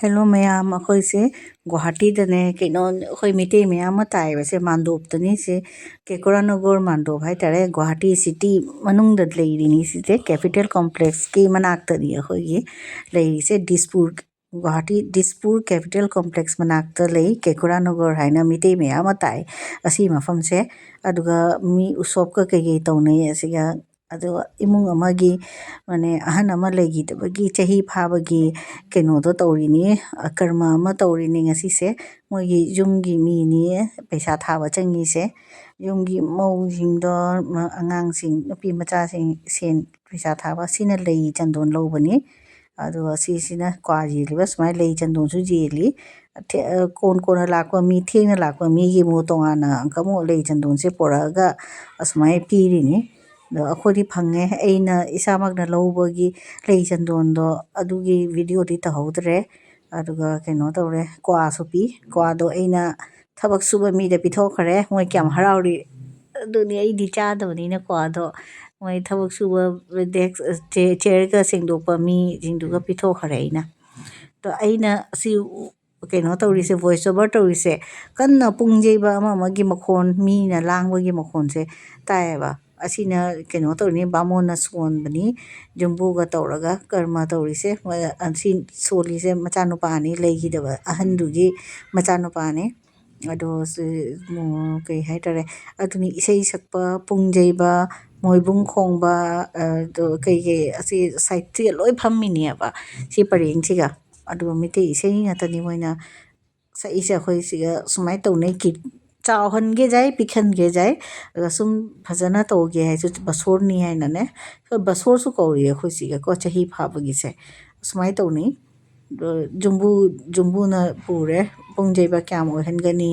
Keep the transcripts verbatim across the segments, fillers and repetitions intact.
Hello ꯃꯌꯥꯝ, ꯑꯩꯈꯣꯏꯁꯦ ꯒꯨꯋꯥꯍꯥꯇꯤꯗꯅꯦ, ꯀꯩꯅꯣ, ꯑꯩꯈꯣꯏ ꯃꯩꯇꯩ ꯃꯌꯥꯝ ꯑꯃ ꯇꯥꯏꯕꯁꯦ ꯃꯥꯟꯗꯣꯞꯇꯅꯤ꯫ ꯁꯤ ꯀꯦꯀꯨꯔꯥꯅꯒꯣꯔ ꯃꯥꯟꯗꯣꯞ ꯍꯥꯏꯇꯥꯔꯦ, ꯒꯨꯋꯥꯍꯥꯇꯤ ꯁꯤꯇꯤ ꯃꯅꯨꯡꯗ ꯂꯩꯔꯤꯅꯤ꯫ ꯁꯤꯁꯦ ꯀꯦꯄꯤꯇꯦꯜ ꯀꯣꯝꯄ꯭ꯂꯦꯛꯁꯀꯤ ꯃꯅꯥꯛꯇꯅꯤ ꯑꯩꯈꯣꯏꯒꯤ ꯂꯩꯔꯤꯁꯦ꯫ ꯗꯤꯁꯄꯨꯔ, ꯒꯨꯋꯥꯍꯥꯇꯤ ꯗꯤꯁꯄꯨꯔ ꯀꯦꯄꯤꯇꯦꯜ ꯀꯣꯝꯄ꯭ꯂꯦꯛꯁ ꯃꯅꯥꯛꯇ ꯂꯩ ꯀꯦꯀꯨꯔꯥꯅꯒꯣꯔ ꯍꯥꯏꯅ ꯃꯩꯇꯩ ꯃꯌꯥꯝ ꯑꯃ ꯇꯥꯏ ꯑꯁꯤ ꯃꯐꯝꯁꯦ꯫ ꯑꯗꯨꯒ ꯃꯤ ꯎꯁꯣꯞꯀ ꯀꯩꯀꯩ ꯇꯧꯅꯩ ꯑꯁꯤꯒ꯫ ꯑꯗꯣ ꯏꯃꯨꯡ ꯑꯃꯒꯤ, ꯃꯥꯅꯦ, ꯑꯍꯟ ꯑꯃ ꯂꯩꯈꯤꯗꯕꯒꯤ ꯆꯍꯤ ꯐꯥꯕꯒꯤ ꯀꯩꯅꯣꯗꯣ ꯇꯧꯔꯤꯅꯤ, ꯀꯔꯃ ꯑꯃ ꯇꯧꯔꯤꯅꯤ ꯉꯁꯤꯁꯦ꯫ ꯃꯣꯏꯒꯤ ꯌꯨꯝꯒꯤ ꯃꯤꯅꯤ ꯄꯩꯁꯥ ꯊꯥꯕ ꯆꯪꯉꯤꯁꯦ꯫ ꯌꯨꯝꯒꯤ ꯃꯧꯁꯤꯡꯗꯣ, ꯑꯉꯥꯡꯁꯤꯡ, ꯅꯨꯄꯤ ꯃꯆꯥꯁꯤꯡ ꯁꯦꯟ ꯄꯩꯁꯥ ꯊꯥꯕ꯫ ꯁꯤꯅ ꯂꯩ ꯆꯟꯗꯣꯟ ꯂꯧꯕꯅꯤ꯫ ꯑꯗꯨꯒ ꯁꯤꯁꯤꯅ ꯀ꯭ꯋꯥ ꯌꯦꯜꯂꯤꯕ, ꯁꯨꯃꯥꯏꯅ ꯂꯩ ꯆꯟꯗꯣꯟꯁꯨ ꯌꯦꯜꯂꯤ꯫ ꯊꯦ-, ꯑ, ꯀꯣꯟ ꯀꯣꯟꯅ ꯂꯥꯛꯄ ꯃꯤ, ꯊꯦꯡꯅ ꯂꯥꯛꯄ ꯃꯤꯒꯤ ꯑꯃꯨꯛ ꯇꯣꯉꯥꯟꯅ ꯑꯃꯨꯛꯀ ꯑꯃꯨꯛ ꯂꯩ ꯆꯟꯗꯣꯟꯁꯦ ꯄꯨꯔꯛꯑꯒ ꯑꯁꯨꯃꯥꯏꯅ ꯄꯤꯔꯤꯅꯤ꯫ ꯑꯗꯣ ꯑꯩꯈꯣꯏꯗꯤ ꯐꯪꯉꯦ꯫ ꯑꯩꯅ ꯏꯁꯥꯃꯛꯅ ꯂꯧꯕꯒꯤ ꯂꯩ ꯆꯟꯗꯣꯟꯗꯣ ꯑꯗꯨꯒꯤ ꯚꯤꯗꯤꯑꯣꯗꯤ ꯇꯧꯍꯧꯗ꯭ꯔꯦ꯫ ꯑꯗꯨꯒ ꯀꯩꯅꯣ ꯇꯧꯔꯦ, ꯀ꯭ꯋꯥꯁꯨ ꯄꯤ꯫ ꯀ꯭ꯋꯥꯗꯣ ꯑꯩꯅ ꯊꯕꯛ ꯁꯨꯕ ꯃꯤꯗ ꯄꯤꯊꯣꯛꯈ꯭ꯔꯦ꯫ ꯃꯣꯏ ꯀꯌꯥꯝ ꯍꯔꯥꯎꯔꯤ꯫ ꯑꯗꯨꯅꯤ, ꯑꯩꯗꯤ ꯆꯥꯗꯕꯅꯤꯅꯀꯣ꯫ ꯑꯗꯣ ꯃꯣꯏ ꯊꯕꯛ ꯁꯨꯕ ꯗꯦꯛꯁ, ꯆꯦ-, ꯆꯤꯌꯔꯒ ꯁꯦꯡꯗꯣꯛꯄ ꯃꯤꯁꯤꯡꯗꯨꯒ ꯄꯤꯊꯣꯛꯈ꯭ꯔꯦ ꯑꯩꯅ꯫ ꯑꯗꯣ ꯑꯩꯅ ꯑꯁꯤ ꯎ-, ꯀꯩꯅꯣ ꯇꯧꯔꯤꯁꯦ, ꯚꯣꯏꯁ ꯑꯣꯚꯔ ꯇꯧꯔꯤꯁꯦ, ꯀꯟꯅ ꯄꯨꯡ ꯌꯩꯕ ꯑꯃ ꯑꯃꯒꯤ ꯃꯈꯣꯟ, ꯃꯤꯅ ꯂꯥꯡꯕꯒꯤ ꯃꯈꯣꯟꯁꯦ ꯇꯥꯏꯌꯦꯕ꯫ ꯑꯁꯤꯅ ꯀꯩꯅꯣ ꯇꯧꯔꯤꯅꯤ, ꯕꯥꯃꯣꯟꯅ ꯁꯣꯟꯕꯅꯤ, ꯌꯨꯝꯕꯨꯒ ꯇꯧꯔꯒ ꯀꯔꯃ ꯇꯧꯔꯤꯁꯦ꯫ ꯃꯣꯏ ꯑꯁꯤ ꯁꯣꯜꯂꯤꯁꯦ ꯃꯆꯥꯅꯨꯄꯥꯅꯤ, ꯂꯩꯈꯤꯗꯕ ꯑꯍꯟꯗꯨꯒꯤ ꯃꯆꯥꯅꯨꯄꯥꯅꯤ꯫ ꯑꯗꯣ ꯁꯤ, ꯎꯝ, ꯀꯩ ꯍꯥꯏꯇꯥꯔꯦ, ꯑꯗꯨꯅꯤ ꯏꯁꯩ ꯁꯛꯄ, ꯄꯨꯡ ꯌꯩꯕ, ꯃꯣꯏꯕꯨꯡ ꯈꯣꯡꯕ, ꯑ, ꯑꯗꯣ ꯀꯩꯀꯩ ꯑꯁꯤ ꯁꯥꯏꯠꯁꯤꯒ ꯂꯣꯏ ꯐꯝꯃꯤꯅꯦꯕ ꯁꯤ ꯄꯔꯦꯡꯁꯤꯒ꯫ ꯑꯗꯨꯒ ꯃꯩꯇꯩ ꯏꯁꯩ ꯉꯥꯛꯇꯅꯤ ꯃꯣꯏꯅ ꯁꯛꯏꯁꯦ꯫ ꯑꯩꯈꯣꯏ ꯁꯤꯒ ꯁꯨꯃꯥꯏꯅ ꯇꯧꯅꯩ, ꯀꯤ-, ꯆꯥꯎꯍꯟꯒꯦꯁꯨ ꯌꯥꯏ, ꯄꯤꯛꯍꯟꯒꯦꯁꯨ ꯌꯥꯏ꯫ ꯑꯗꯨꯒ ꯁꯨꯝ ꯐꯖꯅ ꯇꯧꯒꯦ ꯍꯥꯏꯁꯨ ꯕꯁꯣꯔꯅꯤ ꯍꯥꯏꯅꯅꯦ, ꯑꯩꯈꯣꯏ ꯕꯁꯣꯔꯁꯨ ꯀꯧꯔꯤ ꯑꯩꯈꯣꯏ ꯁꯤꯒꯀꯣ, ꯆꯍꯤ ꯐꯥꯕꯒꯤꯁꯦ꯫ ꯑꯁꯨꯃꯥꯏꯅ ꯇꯧꯅꯩ꯫ ꯑꯗꯣ ꯌꯨꯝꯕꯨ, ꯌꯨꯝꯕꯨꯅ ꯄꯨꯔꯦ, ꯄꯨꯡ ꯌꯩꯕ ꯀꯌꯥꯝ ꯑꯣꯏꯍꯟꯒꯅꯤ,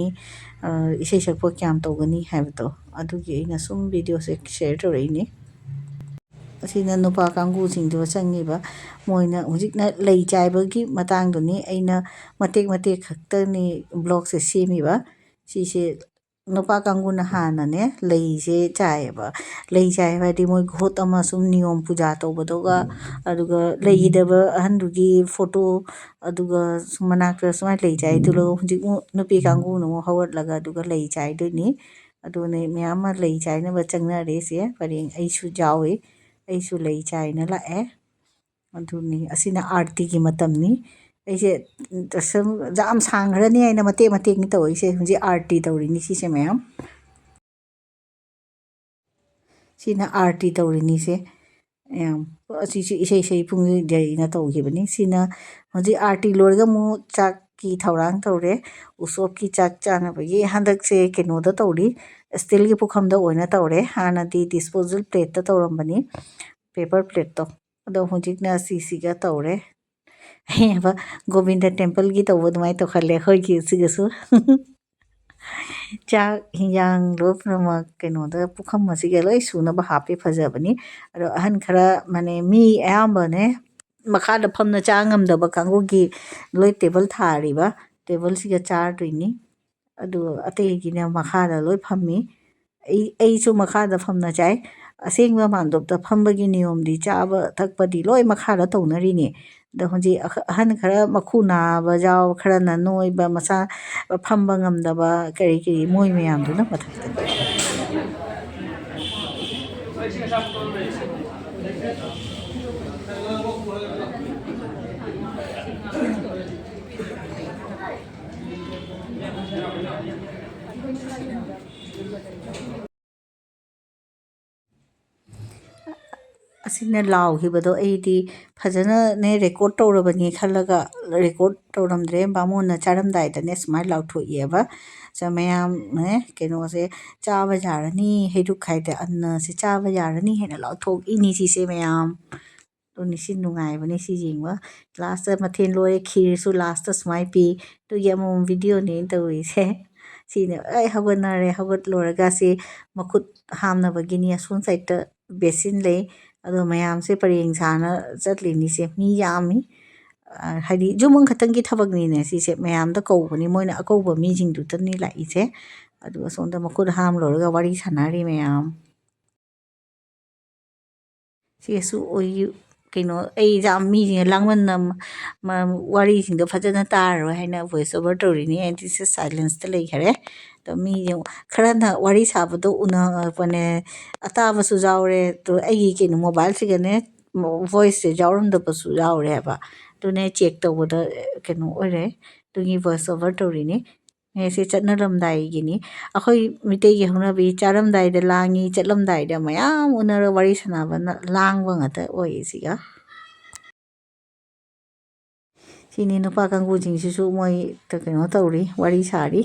ꯑ, ꯏꯁꯩ ꯁꯛꯄ ꯀꯌꯥꯝ ꯇꯧꯒꯅꯤ ꯍꯥꯏꯕꯗꯣ, ꯑꯗꯨꯒꯤ ꯑꯩꯅ ꯁꯨꯝ ꯚꯤꯗꯤꯑꯣꯁꯦ ꯁꯤꯌꯔ ꯇꯧꯔꯛꯏꯅꯤ꯫ ꯑꯁꯤꯅ ꯅꯨꯄꯥ ꯀꯥꯡꯕꯨꯁꯤꯡꯗꯣ ꯆꯪꯉꯤꯕ, ꯃꯣꯏꯅ ꯍꯧꯖꯤꯛꯅ ꯂꯩ ꯆꯥꯏꯕꯒꯤ ꯃꯇꯥꯡꯗꯨꯅꯤ꯫ ꯑꯩꯅ ꯃꯇꯦꯛ ꯃꯇꯦꯛ ꯈꯛꯇꯅꯤ ꯕ꯭ꯂꯣꯛꯁꯦ ꯁꯦꯝꯃꯤꯕ꯫ ꯁꯤꯁꯦ ꯅꯨꯄꯥ ꯀꯥꯡꯕꯨꯅ ꯍꯥꯟꯅꯅꯦ ꯂꯩꯁꯦ ꯆꯥꯏꯌꯦꯕ꯫ ꯂꯩ ꯆꯥꯏ ꯍꯥꯏꯗꯤ ꯃꯣꯏ ꯘꯣꯠ ꯑꯃ ꯁꯨꯝ ꯅꯤꯌꯣꯝ ꯄꯨꯖꯥ ꯇꯧꯕꯗꯨꯒ, ꯑꯗꯨꯒ ꯂꯩꯈꯤꯗꯕ ꯑꯍꯟꯗꯨꯒꯤ ꯐꯣꯇꯣ, ꯑꯗꯨꯒ ꯁꯨꯝ ꯃꯅꯥꯛꯇ ꯁꯨꯃꯥꯏꯅ ꯂꯩ ꯆꯥꯏ꯫ ꯑꯗꯨ ꯂꯣꯏꯔꯒ ꯍꯧꯖꯤꯛ ꯑꯃꯨꯛ ꯅꯨꯄꯤ ꯀꯥꯡꯕꯨꯅ ꯑꯃꯨꯛ ꯍꯧꯒꯠꯂꯒ ꯑꯗꯨꯒ ꯂꯩ ꯆꯥꯏꯗꯣꯏꯅꯤ꯫ ꯑꯗꯨꯅꯦ ꯃꯌꯥꯝ ꯑꯃ ꯂꯩ ꯆꯥꯏꯅꯕ ꯆꯪꯅꯔꯦ ꯁꯦ ꯄꯔꯦꯡ꯫ ꯑꯩꯁꯨ ꯌꯥꯎꯏ, ꯑꯩꯁꯨ ꯂꯩ ꯆꯥꯏꯅ ꯂꯥꯛꯑꯦ꯫ ꯑꯗꯨꯅꯤ, ꯑꯁꯤꯅ ꯑꯥꯔꯇꯤꯒꯤ ꯃꯇꯝꯅꯤ꯫ ꯑꯩꯁꯦ ꯁꯨꯝ ꯌꯥꯝ ꯁꯥꯡꯈ꯭ꯔꯅꯤ ꯍꯥꯏꯅ ꯃꯇꯦꯛ ꯃꯇꯦꯛꯅꯤ ꯇꯧꯔꯤꯁꯦ꯫ ꯍꯧꯖꯤꯛ ꯑꯥꯔꯇꯤ ꯇꯧꯔꯤꯅꯤ ꯁꯤꯁꯦ ꯃꯌꯥꯝ꯫ ꯁꯤꯅ ꯑꯥꯔꯇꯤ ꯇꯧꯔꯤꯅꯤꯁꯦ꯫ ꯌꯥꯝ, ꯑꯁꯤꯁꯨ ꯏꯁꯩ ꯏꯁꯩ ꯄꯨꯡ ꯌꯩꯅ ꯇꯧꯈꯤꯕꯅꯤ꯫ ꯁꯤꯅ ꯍꯧꯖꯤꯛ ꯑꯥꯔꯇꯤ ꯂꯣꯏꯔꯒ ꯑꯃꯨꯛ ꯆꯥꯛꯀꯤ ꯊꯧꯔꯥꯡ ꯇꯧꯔꯦ꯫ ꯎꯁꯣꯞꯀꯤ ꯆꯥꯛ ꯆꯥꯅꯕꯒꯤ ꯍꯟꯗꯛꯁꯦ ꯀꯩꯅꯣꯗ ꯇꯧꯔꯤ, ꯏꯁꯇꯤꯜꯒꯤ ꯄꯨꯈꯝꯗ ꯑꯣꯏꯅ ꯇꯧꯔꯦ꯫ ꯍꯥꯟꯅꯗꯤ ꯗꯤꯁꯄꯣꯖꯦꯜ ꯄ꯭ꯂꯦꯠꯇ ꯇꯧꯔꯝꯕꯅꯤ, ꯄꯦꯄꯔ ꯄ꯭ꯂꯦꯠꯇꯣ꯫ ꯑꯗꯣ ꯍꯧꯖꯤꯛꯅ ꯁꯤꯁꯤꯒ ꯇꯧꯔꯦ꯫ ꯑꯩ ꯍꯥꯏꯕ, ꯒꯣꯕꯤꯟꯗ ꯇꯦꯝꯄꯜꯒꯤ ꯇꯧꯕ ꯑꯗꯨꯃꯥꯏꯅ ꯇꯧꯈꯜꯂꯦ ꯑꯩꯈꯣꯏꯒꯤ ꯁꯤꯒꯁꯨ꯫ ꯆꯥꯛ ꯍꯤꯟꯖꯥꯡ ꯂꯣꯏ ꯄꯨꯝꯅꯃꯛ ꯀꯩꯅꯣꯗ ꯄꯨꯈꯝ ꯑꯁꯤꯒ ꯂꯣꯏ ꯁꯨꯅꯕ ꯍꯥꯞꯄꯦ, ꯐꯖꯕꯅꯤ꯫ ꯑꯗꯣ ꯑꯍꯟ ꯈꯔ, ꯃꯥꯅꯦ, ꯃꯤ ꯑꯌꯥꯝꯕꯅꯦ ꯃꯈꯥꯗ ꯐꯝꯅ ꯆꯥ ꯉꯝꯗꯕ ꯀꯥꯡꯕꯨꯒꯤ ꯂꯣꯏ ꯇꯦꯕꯜ ꯊꯥꯔꯤꯕ, ꯇꯦꯕꯜꯁꯤꯒ ꯆꯥꯔꯗꯣꯏꯅꯤ꯫ ꯑꯗꯨ ꯑꯇꯩꯒꯤꯅ ꯃꯈꯥꯗ ꯂꯣꯏ ꯐꯝꯃꯤ꯫ ꯑꯩ, ꯑꯩꯁꯨ ꯃꯈꯥꯗ ꯐꯝꯅ ꯆꯥꯏ꯫ ꯑꯁꯦꯡꯕ ꯃꯥꯟꯗꯣꯞꯇ ꯐꯝꯕꯒꯤ ꯅꯤꯌꯣꯝꯗꯤ ꯆꯥꯕ ꯊꯛꯄꯗꯤ ꯂꯣꯏ ꯃꯈꯥꯗ ꯇꯧꯅꯔꯤꯅꯤ꯫ ꯑꯗꯣ ꯍꯧꯖꯤꯛ ꯑꯍ-, ꯑꯍꯟ ꯈꯔ ꯃꯈꯨ ꯅꯥꯕ ꯌꯥꯎ, ꯈꯔꯅ ꯅꯣꯏꯕ, ꯃꯁꯥ ꯐꯝꯕ ꯉꯝꯗꯕ, ꯀꯔꯤ ꯀꯔꯤ, ꯃꯣꯏ ꯃꯌꯥꯝꯗꯨꯅ ꯃꯊꯛꯇ꯫ ꯑꯁꯤꯅ ꯂꯥꯎꯈꯤꯕꯗꯣ ꯑꯩꯗꯤ ꯐꯖꯅꯅꯦ ꯔꯦꯀꯣꯔꯠ ꯇꯧꯔꯕꯅꯤ ꯈꯜꯂꯒ ꯔꯦꯀꯣꯔꯠ ꯇꯧꯔꯝꯗ꯭ꯔꯦ꯫ ꯕꯥꯃꯣꯟꯅ ꯆꯥꯔꯝꯗꯥꯏꯗꯅꯦ ꯁꯨꯃꯥꯏꯅ ꯂꯥꯎꯊꯣꯛꯑꯦꯕ꯫ ꯁꯦ ꯃꯌꯥꯝꯅꯦ ꯀꯩꯅꯣꯁꯦ ꯆꯥꯕ ꯌꯥꯔꯅꯤ, ꯍꯩꯔꯨꯛ ꯍꯥꯏꯗ ꯑꯟꯅꯁꯦ ꯆꯥꯕ ꯌꯥꯔꯅꯤ ꯍꯥꯏꯅ ꯂꯥꯎꯊꯣꯛꯏꯅꯤ ꯁꯤꯁꯦ ꯃꯌꯥꯝ꯫ ꯑꯗꯨꯅꯤ, ꯁꯤ ꯅꯨꯡꯉꯥꯏꯕꯅꯤ ꯁꯤ ꯌꯦꯡꯕ꯫ ꯂꯥꯁꯇ ꯃꯊꯦꯜ ꯂꯣꯏꯔꯦ, ꯈꯤꯔꯁꯨ ꯂꯥꯁꯇ ꯁꯨꯃꯥꯏꯅ ꯄꯤ꯫ ꯑꯗꯨꯒꯤ ꯑꯃꯃꯝ ꯚꯤꯗꯤꯑꯣꯅꯦ ꯑꯩꯅ ꯇꯧꯔꯤꯁꯦ꯫ ꯁꯤꯅꯦ ꯑꯩ ꯍꯧꯒꯠꯅꯔꯦ, ꯍꯧꯒꯠꯂꯨꯔꯒ ꯁꯤ ꯃꯈꯨꯠ ꯍꯥꯝꯅꯕꯒꯤꯅꯤ꯫ ꯑꯁꯣꯝ ꯁꯥꯏꯠꯇ ꯕꯦꯁꯤꯟ ꯂꯩ꯫ ꯑꯗꯣ ꯃꯌꯥꯝꯁꯦ ꯄꯔꯦꯡ ꯁꯥꯅ ꯆꯠꯂꯤꯅꯤꯁꯦ꯫ ꯃꯤ ꯌꯥꯝꯃꯤ꯫ ꯑ, ꯍꯥꯏꯗꯤ ꯌꯨꯝ ꯑꯃꯈꯛꯇꯪꯒꯤ ꯊꯕꯛꯅꯤꯅꯦ ꯁꯤꯁꯦ꯫ ꯃꯌꯥꯝꯗ ꯀꯧꯕꯅꯤ, ꯃꯣꯏꯅ ꯑꯀꯧꯕ ꯃꯤꯁꯤꯡꯗꯨꯇꯅꯤ ꯂꯥꯛꯏꯁꯦ꯫ ꯑꯗꯨꯒ ꯁꯣꯝꯗ ꯃꯈꯨꯠ ꯍꯥꯝ ꯂꯣꯏꯔꯒ ꯋꯥꯔꯤ ꯁꯥꯟꯅꯔꯤ ꯃꯌꯥꯝ꯫ ꯁꯤꯒꯁꯨ ꯑꯣꯏ-, ꯀꯩꯅꯣ, ꯑꯩ ꯌꯥꯝ ꯃꯤꯁꯤꯡꯅ ꯂꯥꯡꯃꯟꯅ ꯃ-, ꯃ-, ꯋꯥꯔꯤꯁꯤꯡꯗꯣ ꯐꯖꯅ ꯇꯥꯔꯔꯣꯏ ꯍꯥꯏꯅ voice over ꯇꯧꯔꯤꯅꯤ꯫ ꯑꯩꯗꯤ ꯁꯤ silenceꯇ ꯂꯩꯈꯔꯦ꯫ ꯑꯗꯣ ꯃꯤꯁꯦ ꯈꯔꯅ ꯋꯥꯔꯤ ꯁꯥꯕꯗꯣ ꯎꯅꯕꯅꯦ, ꯑꯇꯥꯕꯁꯨ ꯌꯥꯎꯔꯦ꯫ ꯑꯗꯣ ꯑꯩꯒꯤ ꯀꯩꯅꯣ mobileꯁꯤꯒꯅꯦ, voiceꯁꯦ ꯌꯥꯎꯔꯝꯗꯕꯁꯨ ꯌꯥꯎꯔꯦ ꯍꯥꯏꯕ꯫ ꯑꯗꯨꯅꯦ check ꯇꯧꯕꯗ, ꯀꯩꯅꯣ ꯑꯣꯏꯔꯦ꯫ ꯑꯗꯨꯒꯤ voice over ꯇꯧꯔꯤꯅꯤ꯫ ꯁꯤ ꯆꯠꯅꯔꯝꯗꯥꯏꯒꯤꯅꯤ꯫ ꯑꯩꯈꯣꯏ ꯃꯤꯇꯩꯒꯤ ꯍꯧꯅꯕꯤ, ꯆꯥꯔꯝꯗꯥꯏꯗ ꯂꯥꯡꯉꯤ, ꯆꯠꯂꯝꯗꯥꯏꯗ ꯃꯌꯥꯝ ꯎꯅꯔ ꯋꯥꯔꯤ ꯁꯥꯟꯅꯕꯅ ꯂꯥꯡꯕ ꯉꯥꯛꯇ ꯑꯣꯏꯌꯦ ꯁꯤꯒ꯫ ꯁꯤꯅꯤ ꯅꯨꯄꯥ ꯀꯥꯡꯕꯨꯁꯤꯡꯁꯤꯁꯨ ꯃꯣꯏ ꯀꯩꯅꯣ ꯇꯧꯔꯤ, ꯋꯥꯔꯤ ꯁꯥꯔꯤ꯫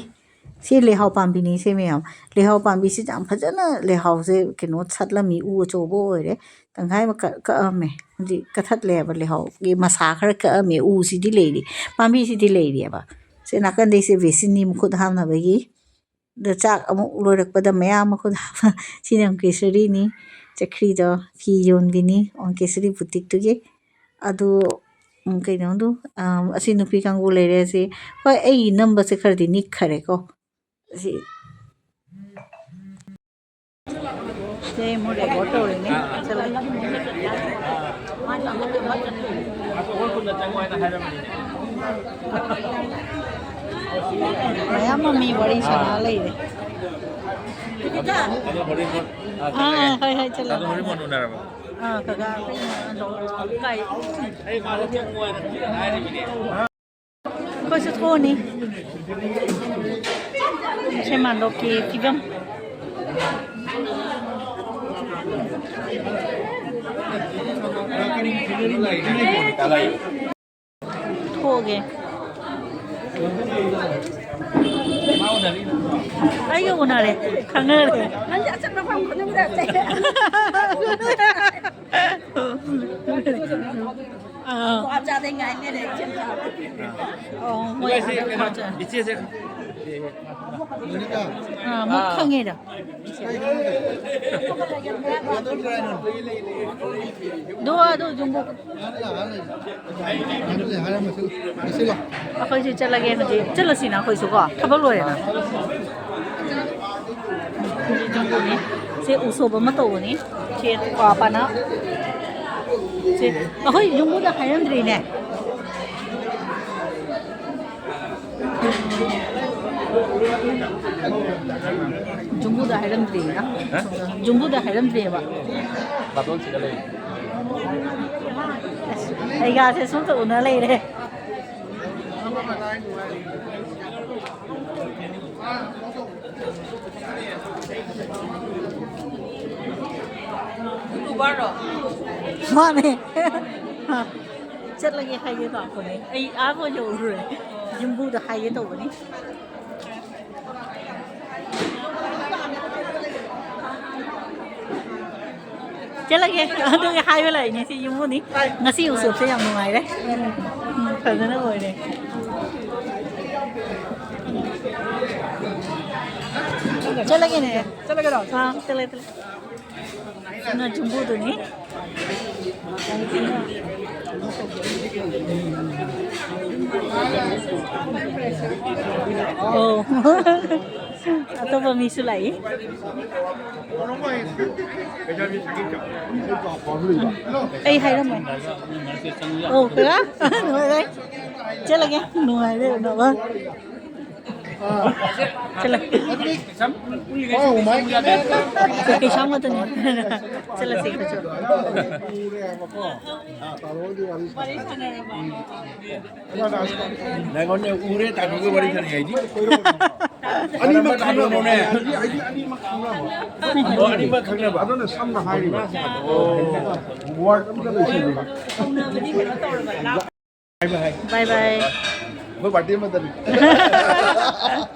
ꯁꯤ ꯂꯩꯍꯥꯎ ꯄꯥꯝꯕꯤꯅꯤ ꯁꯦ ꯃꯌꯥꯝ꯫ ꯂꯩꯍꯥꯎ ꯄꯥꯝꯕꯤꯁꯤ ꯌꯥꯝ ꯐꯖꯅ ꯂꯩꯍꯥꯎꯁꯦ ꯀꯩꯅꯣ ꯁꯥꯠꯂꯝꯃꯤ, ꯎ ꯑꯆꯧꯕ ꯑꯣꯏꯔꯦ꯫ ꯇꯪꯈꯥꯏ ꯑꯃ ꯀꯛ-, ꯀꯛꯑꯝꯃꯦ꯫ ꯍꯧꯖꯤꯛ ꯀꯛꯊꯠꯂꯦꯕ, ꯂꯩꯍꯥꯎꯒꯤ ꯃꯁꯥ ꯈꯔ ꯀꯛꯑꯝꯃꯦ꯫ ꯎꯁꯤꯗꯤ ꯂꯩꯔꯤ, ꯄꯥꯝꯕꯤꯁꯤꯗꯤ ꯂꯩꯔꯤꯑꯕ꯫ ꯁꯤ ꯅꯥꯀꯟꯗꯩꯁꯦ basinꯅꯤ, ꯃꯈꯨꯠ ꯍꯥꯝꯅꯕꯒꯤ꯫ ꯑꯗ ꯆꯥꯛ ꯑꯃꯨꯛ ꯂꯣꯏꯔꯛꯄꯗ ꯃꯌꯥꯝ ꯃꯈꯨꯠ ꯍꯥꯝ-, ꯁꯤꯅ ꯑꯣꯡꯀꯦꯁꯔꯤꯅꯤ, ꯆꯈ꯭ꯔꯤꯗꯣ, ꯐꯤ ꯌꯣꯟꯕꯤꯅꯤ ꯑꯣꯡꯀꯦꯁꯔꯤ boutiqueꯇꯨꯒꯤ꯫ ꯑꯗꯨ, ꯎꯝ, ꯀꯩꯅꯣꯗꯨ, ꯑꯝ, ꯑꯁꯤ ꯅꯨꯄꯤ ꯀꯥꯡꯕꯨ ꯂꯩꯔꯦ꯫ ꯑꯁꯤ, ꯍꯣꯏ, ꯑꯩꯒꯤ ꯅꯝꯕꯁꯦ ꯈꯔꯗꯤ ꯅꯤꯛꯈꯔꯦꯀꯣ꯫ ꯑꯁꯤ ꯁꯦ ꯑꯃꯨꯛ record ꯇꯧꯔꯤꯅꯦ꯫ ꯆꯠꯂꯒꯦ꯫ ꯃꯌꯥꯝ ꯑꯃ ꯃꯤ ꯋꯥꯔꯤ ꯁꯥꯟꯅ ꯂꯩꯔꯦ꯫ ꯑꯥ, ꯍꯣꯏ, ꯍꯣꯏ, ꯆꯠꯂꯣ꯫ ꯑꯥ, ꯀꯀꯥ, ꯑꯩꯈꯣꯏ ꯏꯃꯥ ꯂꯧꯔꯣ꯫ ꯀꯥꯏ? ꯑꯩꯈꯣꯏꯁꯨ ꯊꯣꯛꯑꯅꯤ꯫ ꯁꯦ ꯃꯥꯟꯗꯣꯞꯀꯤ ꯐꯤꯕꯝ꯫ ꯊꯣꯛꯑꯒꯦ꯫ ꯑꯩꯒ ꯎꯅꯔꯦ, ꯈꯪꯅꯔꯦ꯫ ꯑꯥ꯫ ꯑꯣ, ꯃꯣꯏ ꯑꯥꯗ ꯈꯔ ꯆꯠ-, ꯏꯆꯦꯁꯦ꯫ ꯑꯥ, ꯑꯃꯨꯛ ꯑꯥ꯫ ꯈꯪꯉꯦꯗ꯫ ꯑꯗꯣ, ꯑꯗꯣ, ꯖꯨꯝꯕꯣ꯫ ꯑꯩꯈꯣꯏꯁꯨ ꯆꯠꯂꯒꯦ ꯍꯧꯖꯤꯛ꯫ ꯆꯠꯂꯁꯤꯅ ꯑꯩꯈꯣꯏꯁꯨ ꯀꯣ, ꯊꯕꯛ ꯂꯣꯏꯔꯦꯅ꯫ ꯁꯤ ꯖꯨꯝꯕꯨꯅꯤ꯫ ꯁꯤ ꯎꯁꯣꯞ ꯑꯃ ꯇꯧꯕꯅꯤ꯫ ꯁꯤ ꯄꯥꯄꯥꯅ꯫ ꯁꯤ ꯑꯩꯈꯣꯏ ꯖꯨꯝꯕꯨꯗ ꯍꯥꯏꯔꯝꯗ꯭ꯔꯤꯅꯦ꯫ ꯖꯨꯝꯕꯨꯗ ꯍꯥꯏꯔꯝꯗ꯭ꯔꯤꯅ꯫ ꯍꯥ? ꯖꯨꯝꯕꯨꯗ ꯍꯥꯏꯔꯝꯗ꯭ꯔꯤꯑꯕ꯫ ꯕꯥꯇꯣꯟ ꯁꯤꯗ ꯂꯩ꯫ ꯑꯁ, ꯑꯩꯒꯥꯁꯦ ꯁꯨꯝꯇ ꯎꯅ ꯂꯩꯔꯦ꯫ ꯃꯥꯅꯦ꯫ ꯆꯠꯂꯒꯦ ꯍꯥꯏꯒꯦ ꯂꯥꯛꯄꯅꯦ꯫ ꯑꯩ ꯑꯥ ꯐꯥꯎ ꯌꯧꯔꯨꯔꯦ꯫ ꯌꯨꯝꯕꯨꯗ ꯍꯥꯏꯒꯦ ꯇꯧꯕꯅꯤ꯫ ꯆꯠꯂꯒꯦ꯫ ꯑꯗꯨꯒꯤ ꯍꯥꯏꯕ ꯂꯥꯛꯏꯅꯦ꯫ ꯁꯤ ꯌꯨꯝꯕꯨꯅꯤ꯫ ꯉꯁꯤ ꯎꯁꯣꯞꯁꯦ ꯌꯥꯝ ꯅꯨꯡꯉꯥꯏꯔꯦ꯫ ꯎꯝ, ꯐꯖꯅ ꯑꯣꯏꯔꯦ꯫ ꯆꯠꯂꯒꯦꯅꯦ꯫ ꯆꯠꯂꯒꯦꯔꯣ? ꯑꯥ, ꯆꯠꯂꯦ, ꯆꯠꯂꯦ꯫ ꯁꯤꯅ ꯖꯨꯝꯕꯨꯗꯨꯅꯤ꯫ ꯑꯣ꯫ ꯑꯇꯣꯞꯄ ꯃꯤꯁꯨ ꯂꯥꯛꯏ꯫ ꯑꯩ ꯍꯥꯏꯔꯝꯃꯣ꯫ ꯑꯣ, ꯀꯔꯥ? ꯅꯨꯡꯉꯥꯏꯔꯦ꯫ ꯆꯠꯂꯒꯦ꯫ ꯅꯨꯡꯉꯥꯏꯔꯦ ꯎꯅꯕ꯫ ꯆꯠꯂꯣ꯫ ꯀꯩꯁꯥꯝ ꯉꯥꯛꯇꯅꯦ꯫ ꯆꯠꯂꯁꯤ ꯑꯩꯈꯣꯏꯁꯨ꯫ ꯅꯪꯉꯣꯟꯗ ꯎꯔꯦ ꯇꯥꯕꯤꯒ ꯋꯥꯔꯤ ꯁꯥꯟꯅꯩ ꯍꯥꯏꯗꯤ꯫ ꯑꯅꯤꯃꯛ ꯈꯪꯅꯕ꯫ ꯑꯅꯤꯃꯛ ꯈꯪꯅꯕ꯫ ꯑꯣ, ꯑꯅꯤꯃꯛ ꯈꯪꯅꯕ꯫ ꯑꯗꯨꯅ ꯁꯝꯅ ꯍꯥꯏꯔꯤꯕ꯫ ꯑꯣ꯫ ꯋꯥꯔꯗ ꯑꯝꯇ ꯂꯩꯁꯤꯜꯂꯨꯕ꯫ ꯕꯥꯏ ꯕꯥꯏ꯫ ꯕꯥꯏ ꯕꯥꯏ꯫ ꯑꯩꯈꯣꯏ ꯄꯥꯔꯇꯤ ꯑꯃꯗꯅꯤ꯫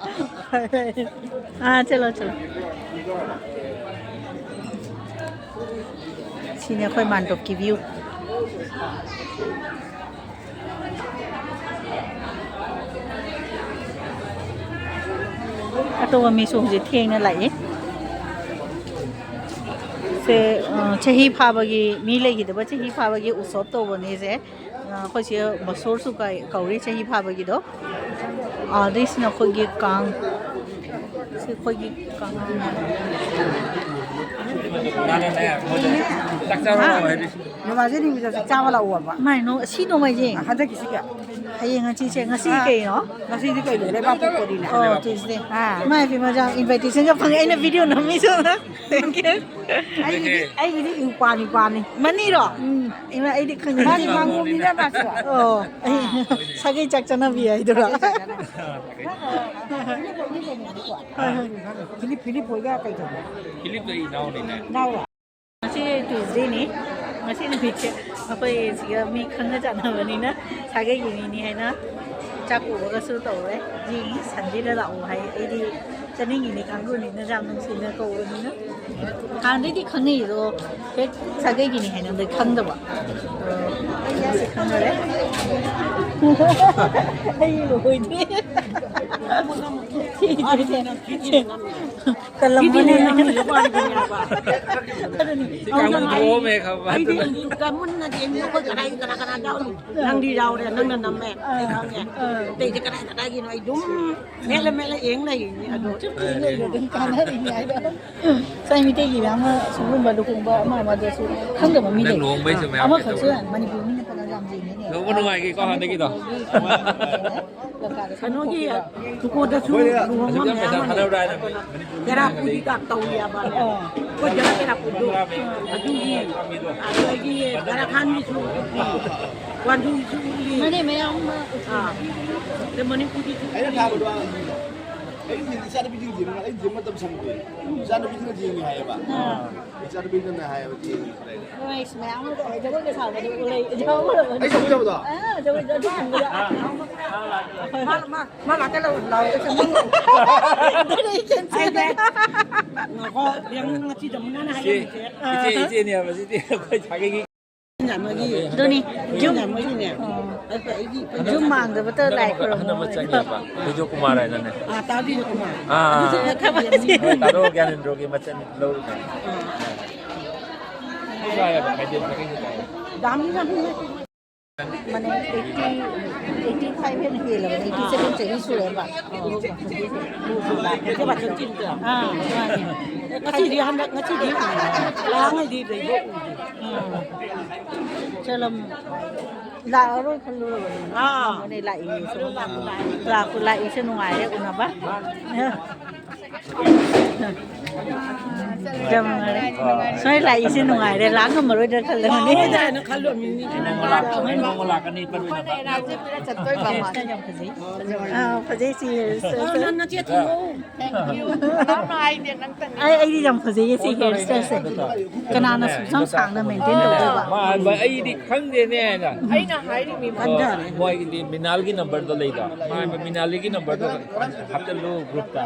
ꯑꯥ, ꯆꯠꯂꯣ, ꯆꯠꯂꯣ꯫ ꯁꯤꯅꯤ ꯑꯩꯈꯣꯏ ꯃꯥꯟꯗꯣꯞꯀꯤ view꯫ ꯑꯇꯣꯞꯄ ꯃꯤꯁꯨ ꯍꯧꯖꯤꯛ ꯊꯦꯡꯅ ꯂꯥꯛꯏ꯫ ꯁꯦ, ꯑ, ꯆꯍꯤ ꯐꯥꯕꯒꯤ, ꯃꯤ ꯂꯩꯈꯤꯗꯕ ꯆꯍꯤ ꯐꯥꯕꯒꯤ ꯎꯁꯣꯞ ꯇꯧꯕꯅꯦ ꯁꯦ꯫ ꯑ, ꯑꯩꯈꯣꯏ ꯆꯦ ꯃꯁꯣꯔꯁꯨ ꯀꯥꯏ-, ꯀꯧꯔꯤ ꯆꯍꯤ ꯐꯥꯕꯒꯤꯗꯣ꯫ ꯑ, ꯑꯗꯩꯁꯤꯅ ꯑꯩꯈꯣꯏꯒꯤ ꯀꯥꯡ, ꯁꯤ ꯑꯩꯈꯣꯏꯒꯤ ꯀꯥꯡꯍꯧ꯫ ꯃꯥꯅꯅꯦ, ꯃꯣꯏꯗ ꯆꯥꯛ ꯆꯥꯔꯨꯔꯣ ꯍꯥꯏꯗꯤ꯫ ꯅꯣꯡꯃꯥꯏꯖꯤꯡ ꯅꯨꯃꯤꯠꯇ ꯆꯥꯛ ꯆꯥꯕ ꯂꯥꯛꯑꯣꯕ꯫ ꯃꯥꯏ ꯅꯣ-, ꯁꯤ ꯅꯣꯡꯃꯥꯏꯖꯤꯡ꯫ ꯑ, ꯍꯟꯗꯛꯀꯤꯁꯤꯒ꯫ ꯍꯌꯦꯡ ꯍꯪꯆꯤꯠꯁꯦ꯫ ꯉꯁꯤ ꯑ, ꯀꯩꯅꯣ? ꯉꯁꯤꯗꯤ ꯀꯩꯅꯣ? ꯂꯩꯕꯥꯛ ꯄꯣꯛꯄꯅꯤꯅ꯫ ꯑꯣ, Tuesday꯫ ꯑ꯫ ꯏꯃꯥꯏ ꯄꯦꯝꯃ, ꯌꯥꯝ invitation ꯒ ꯐꯪꯉꯦ꯫ ꯑꯩꯅ video ꯅꯝꯃꯤ ꯁꯣꯝꯗ꯫ Thank you꯫ ꯑꯩꯒꯤꯗꯤ, ꯑꯩꯒꯤꯗꯤ ꯏꯎ ꯄꯥꯅꯤ ꯄꯥꯅꯤ꯫ ꯃꯅꯤꯔꯣ? ꯎꯝ꯫ ꯏꯃꯥ, ꯑꯩꯗꯤ ꯈꯪꯗꯦ꯫ ꯃꯥꯗꯤ ꯃꯥꯡꯒꯣꯝꯅꯤꯅ ꯃꯥꯁꯨ꯫ ꯑꯣ, ꯑꯩ ꯁꯥꯒꯩ ꯆꯥꯛ ꯆꯥꯅꯕꯤ ꯍꯥꯏꯗꯨꯔꯥ? ꯁꯥꯒꯩ ꯆꯥꯛ ꯆꯥꯅꯕꯤ꯫ ꯍꯣꯏ, ꯍꯣꯏ꯫ ꯐꯤꯂꯤꯞ, ꯐꯤꯂꯤꯞ ꯍꯣꯏꯒ ꯀꯩ ꯇꯧꯕ? ꯐꯤꯂꯤꯞꯇꯣ ꯑꯩ ꯏꯅꯥꯎꯅꯤꯅꯦ꯫ ꯏꯅꯥꯎꯔꯣ? ꯉꯁꯤ Tuesday ꯅꯤ꯫ ꯉꯁꯤ ꯅꯨꯃꯤꯠꯁꯦ ꯑꯩꯈꯣꯏ ꯁꯤꯒ ꯃꯤ ꯈꯪꯅ ꯆꯥꯟꯅꯕꯅꯤꯅ ꯁꯥꯒꯩꯒꯤ ꯃꯤꯅꯤ ꯍꯥꯏꯅ ꯆꯥꯛ ꯀꯧꯕꯒꯁꯨ ꯇꯧꯔꯦ꯫ ꯌꯦꯡꯉꯤ, Sunday ꯗ ꯂꯥꯛꯑꯣ ꯍꯥꯏ꯫ ꯑꯩꯗꯤ ꯆꯠꯅꯤꯡꯉꯤꯅꯤ ꯀꯥꯡꯕꯨꯅꯤꯅ, ꯌꯥꯝ ꯅꯨꯡꯁꯤꯅ ꯀꯧꯕꯅꯤꯅ꯫ ꯍꯥꯟꯅꯗꯩꯗꯤ ꯈꯪꯅꯩ ꯑꯗꯣ, ꯍꯦꯛ ꯁꯥꯒꯩꯒꯤꯅꯤ ꯍꯥꯏꯅ ꯑꯝꯇ ꯈꯪꯗꯕ꯫ ꯑꯗꯣ ꯑꯩ ꯌꯥꯁꯤ ꯈꯪꯅꯔꯦ꯫ ꯑꯩ ꯂꯣꯏꯗ꯭ꯔꯤ꯫ ꯇꯜꯂꯝꯃꯅꯤ꯫ ꯑꯗꯨꯅꯤ꯫ ꯁꯤ ꯀꯥꯡꯕꯨ ꯊꯣꯛꯑꯝꯃꯦ ꯈꯪꯕ꯫ ꯑꯩꯗꯤ ꯀꯃꯨꯟꯅ ꯌꯦꯡꯉꯤ, ꯑꯩꯈꯣꯏ ꯀꯅꯥ, ꯀꯅꯥ, ꯀꯅꯥ ꯌꯥꯎꯔꯤ? ꯅꯪꯗꯤ ꯌꯥꯎꯔꯦ, ꯅꯪꯅ ꯅꯝꯃꯦ, ꯑꯩ ꯈꯪꯉꯦ꯫ ꯑꯇꯩꯗꯤ ꯀꯗꯥꯏ ꯀꯗꯥꯏꯒꯤꯅꯣ ꯑꯩ ꯑꯗꯨꯝ ꯃꯦꯠꯂ ꯃꯦꯠꯂ ꯌꯦꯡ ꯂꯩꯔꯤꯅꯤ ꯑꯗꯣ꯫ ꯆꯨꯝꯅ ꯌꯦꯡꯉ ꯑꯗꯨꯝ ꯀꯥꯟꯅꯔꯤꯅꯤ ꯍꯥꯏꯗꯣ꯫ ꯉꯁꯥꯏ ꯃꯤꯇꯩꯒꯤ ꯃꯌꯥꯝ ꯑꯃ ꯁꯤꯒꯨꯝꯕ ꯂꯨꯍꯣꯡꯕ ꯑꯃ ꯑꯃꯗꯁꯨ ꯈꯪꯗꯕ ꯃꯤ ꯅꯪ ꯂꯩ꯫ ꯂꯨꯍꯣꯡꯕꯩꯁꯨ ꯃꯌꯥꯝ ꯑꯃꯈꯛꯁꯨ ꯀꯩꯗꯧꯕ? ꯃꯅꯤꯄꯨꯔ ꯃꯤꯅ ꯐꯅ ꯌꯥꯝ ꯌꯦꯡꯉꯤꯅꯦ꯫ ꯂꯨꯍꯣꯡꯕ ꯅꯨꯡꯉꯥꯏꯈꯤꯀꯣ ꯍꯥꯟꯅꯗꯒꯤꯗꯣ? ꯂꯪꯀꯥꯗ ꯁꯝ ꯀꯩꯅꯣꯒꯤ ꯈꯣꯛꯈꯤꯕ꯫ ꯇꯨꯀꯣꯗꯁꯨ ꯑꯩꯈꯣꯏꯅ ꯂꯨꯍꯣꯡꯕ ꯍꯧꯖꯤꯛ ꯃꯌꯥꯝ ꯄꯩꯁꯥ ꯑꯃ ꯊꯥꯗꯔꯣꯏ ꯍꯥꯏꯅ ꯃꯅꯤꯄꯨꯔ ꯃꯤꯅ ꯆꯦꯔꯥꯄꯨꯗꯤ ꯍꯥꯟꯅꯗꯒꯤ ꯀꯥꯞ ꯇꯧꯔꯤꯌꯥꯕ꯫ ꯑꯣ꯫ ꯑꯩꯈꯣꯏ ꯖꯒꯥ ꯆꯦꯔꯥꯄꯨꯗꯣ꯫ ꯑꯗꯨꯒꯤ, ꯑꯗꯒꯤ ꯕꯔꯥꯈꯥꯟꯒꯤꯁꯨ ꯎꯠꯂꯤ, ꯋꯥꯟꯗꯨꯒꯤꯁꯨ ꯎꯠꯂꯤ꯫ ꯃꯥꯅꯦ, ꯃꯌꯥꯝ ꯑꯃ ꯎꯠꯂꯤ꯫ ꯑꯥ꯫ ꯑꯗ ꯃꯅꯤꯄꯨꯔꯒꯤꯁꯨ ꯑꯩꯅ ꯎꯠꯂꯤ꯫ ꯊꯥꯕꯗꯣ ꯑꯩꯒꯤ ꯏꯆꯥꯅꯨꯄꯤꯁꯤꯡ ꯌꯦꯡꯉꯤ, ꯑꯩ ꯌꯦꯡꯕ ꯃꯇꯝ ꯁꯪꯗꯦ꯫ ꯏꯆꯥꯅꯨꯄꯤꯁꯤꯅ ꯌꯦꯡꯉꯤ ꯍꯥꯏꯌꯦꯕ꯫ ꯑꯥ꯫ ꯏꯆꯥꯅꯨꯄꯤꯗꯨꯅ ꯍꯥꯏꯌꯦꯕ, ꯌꯦꯡꯉꯤ ꯍꯥꯏꯅ꯫ ꯍꯣꯏ, ꯃꯌꯥꯝ ꯑꯃ ꯇꯧꯔꯦ꯫ ꯖꯒꯣꯏꯒ ꯁꯥꯕꯗꯣ ꯎꯠꯂꯦ꯫ ꯌꯥꯎꯈ꯭ꯔꯕꯅꯦ꯫ ꯑꯩ ꯁꯒꯣꯏ ꯌꯥꯎꯕꯗꯣ? ꯑꯥ, ꯖꯒꯣꯏꯗꯣ ꯑꯗꯨ ꯀꯨꯝꯕꯗ꯫ ꯃꯥ, ꯃꯥ, ꯃꯥ ꯉꯥꯛꯇ ꯂꯧ-, ꯂꯥꯎꯔꯒ ꯆꯪꯉꯣ꯫ ꯑꯗꯨꯅꯦ ꯑꯩ ꯆꯦꯟ ꯆꯦꯜꯂꯦ꯫ ꯉꯥꯏꯈꯣ, ꯌꯦꯡꯉꯨ, ꯉꯁꯤ ꯖꯃꯨꯅꯥꯅ ꯏꯆꯦ, ꯍꯥꯏꯔꯝꯃꯤꯁꯦ꯫ ꯏꯆꯦ, ꯏꯆꯦꯅꯦ ꯍꯥꯏꯕ ꯁꯤꯗꯤ ꯑꯩꯈꯣꯏ ꯁꯥꯒꯩꯒꯤ꯫ ꯑꯗꯨꯅꯤ, ꯌꯨꯝ꯫ ꯌꯥꯝ ꯃꯣꯏꯒꯤꯅꯦ꯫ ꯑꯣ꯫ ꯑꯗꯨꯒ ꯑꯩꯒꯤ ꯌꯨꯝ ꯃꯥꯡꯗꯕꯇ ꯂꯥꯏ ꯑꯍꯟ ꯑꯃ ꯈꯨꯔꯨꯝꯃꯣ꯫ ꯆꯪꯉꯦꯕ, ꯕꯤꯖꯣ ꯀꯨꯃꯥꯔ ꯍꯥꯏꯅꯅꯦ꯫ ꯑꯥ, ꯇꯥꯕꯤꯔꯣ ꯀꯨꯃꯥꯔ꯫ ꯑꯥ, ꯑꯗꯨꯁꯨ ꯑꯥ꯫ ꯈꯔ ꯊꯕꯛ ꯊꯤꯕꯤꯔꯝꯃꯤ꯫ ꯍꯣꯏ, ꯇꯥꯔꯣ ꯒ꯭ꯌꯥꯅꯦꯟꯗ꯭ꯔꯣꯒꯤ ꯃꯆꯟ ꯂꯧꯔꯤꯅꯦ꯫ ꯑꯥ꯫ ꯆꯥꯏꯌꯦꯕ, ꯈꯥꯏꯗꯦꯝ ꯁꯥꯒꯩꯁꯨ ꯆꯥꯏꯌꯦꯕ꯫ ꯗꯥꯝꯁꯨ ꯌꯥꯝ ꯐꯖꯩ꯫ ꯃꯅꯦ, ꯑꯩꯠꯇꯤ, ꯑꯩꯠꯇꯤ ꯐꯥꯏꯚ ꯍꯦꯟꯅ ꯍꯦꯜꯂꯕꯅꯦ, ꯑꯩꯠꯇꯤ ꯁꯚꯦꯟ ꯆꯍꯤ ꯁꯨꯔꯦꯕ꯫ ꯑꯥ, ꯃꯥꯅꯦ꯫ ꯉꯁꯤꯗꯤ, ꯍꯟꯗꯛ ꯉꯁꯤꯗꯤ ꯂꯥꯡꯉꯩꯗꯤ ꯂꯩꯕ ꯎꯗꯦ꯫ ꯑꯥ꯫ ꯆꯠꯂꯝ-, ꯂꯥꯛꯑꯔꯣꯏ ꯈꯜꯂꯨꯔꯕꯅꯦ꯫ ꯑꯥ꯫ ꯃꯥꯅꯦ, ꯂꯥꯛꯏ꯫ ꯂꯥꯛꯄꯨ ꯂꯥꯛꯏꯁꯦ ꯅꯨꯡꯉꯥꯏꯔꯦ ꯎꯅꯕ꯫ ꯌꯥꯝ ꯅꯨꯡꯉꯥꯏꯔꯦ꯫ ꯁꯣꯏ ꯂꯥꯛꯏꯁꯦ ꯅꯨꯡꯉꯥꯏꯔꯦ, ꯂꯥꯛ ꯉꯝꯃꯔꯣꯏꯗ꯭ꯔꯥ ꯈꯜꯂꯝꯃꯅꯤ꯫ ꯂꯥꯛꯑꯣꯏꯗ꯭ꯔꯥꯅ ꯈꯜꯂꯝꯃꯤꯅꯤ꯫ ꯅꯣꯡꯃ ꯂꯥꯛꯀꯅꯤ, ꯄꯟꯕꯤꯅꯕ꯫ ꯌꯥꯝ ꯐꯖꯩ꯫ ꯑꯥ, ꯐꯖꯩ ꯁꯤ hair style ꯁꯦ꯫ ꯑꯥ, ꯅꯪ ꯅꯆꯦ ꯊꯤꯌꯣ꯫ Thank you꯫ ꯀꯅꯥꯝꯅ ꯍꯥꯏꯗꯦ, ꯅꯪꯇꯅꯤ꯫ ꯑꯩ, ꯑꯩꯗꯤ ꯌꯥꯝ ꯐꯖꯩꯌꯦ ꯁꯤ hair style ꯁꯦ꯫ ꯀꯅꯥꯅ ꯁꯨꯛꯁꯥꯡ ꯁꯥꯡꯅ maintain ꯇꯧꯗꯣꯏꯕ? ꯃꯥ ꯍꯥꯏꯕ, ꯑꯩꯗꯤ ꯈꯪꯗꯦꯅꯦ ꯍꯥꯏꯅ꯫ ꯑꯩꯅ ꯍꯥꯏꯔꯤꯃꯤ꯫ ꯀꯟꯊꯔꯦ꯫ ꯃꯣꯏꯒꯤꯗꯤ ꯃꯤꯅꯥꯜꯒꯤ number ꯗꯣ ꯂꯩꯗꯣ꯫ ꯃꯥ ꯍꯥꯏꯕ, ꯃꯤꯅꯥꯂꯤꯒꯤ number ꯗꯣ ꯍꯥꯞꯆꯜꯂꯨ group ꯇ꯫